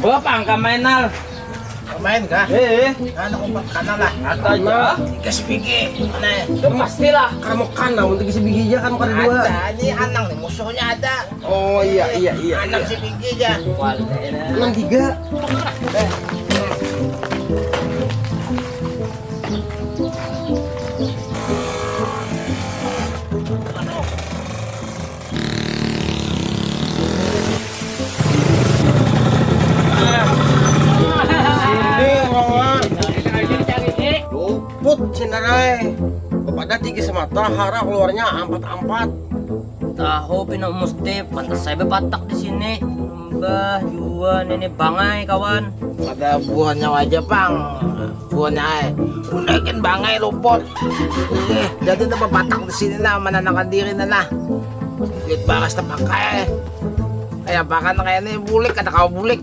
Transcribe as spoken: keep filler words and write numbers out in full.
Wah, pangka main, Nal. Main kah? Eh, Nah, nak umpat kanan lah. Ada aja. Tiga si Piki. Mana ya? Itu pastilah. Karena mau kanan untuk isi biji aja kan bukan dua. Ada, ini Anang nih, musuhnya ada. Oh iya iya iya. Anang si Piki aja. Enam tiga. Ini orangnya luput cinarai. Pada tiga semata hara keluarnya empat empat. Tahu pina musti pantas saya bapatak di sini. Mbah jua nini bangai kawan. Pada buahnya aja pang. Buahnya ai. Udah kan bangai luput. Ih, jadi tempat batak di sini nah menenangkan diri nah. Duit baras terpakai. Kayak makan kayak ini bulik ada kau bulik.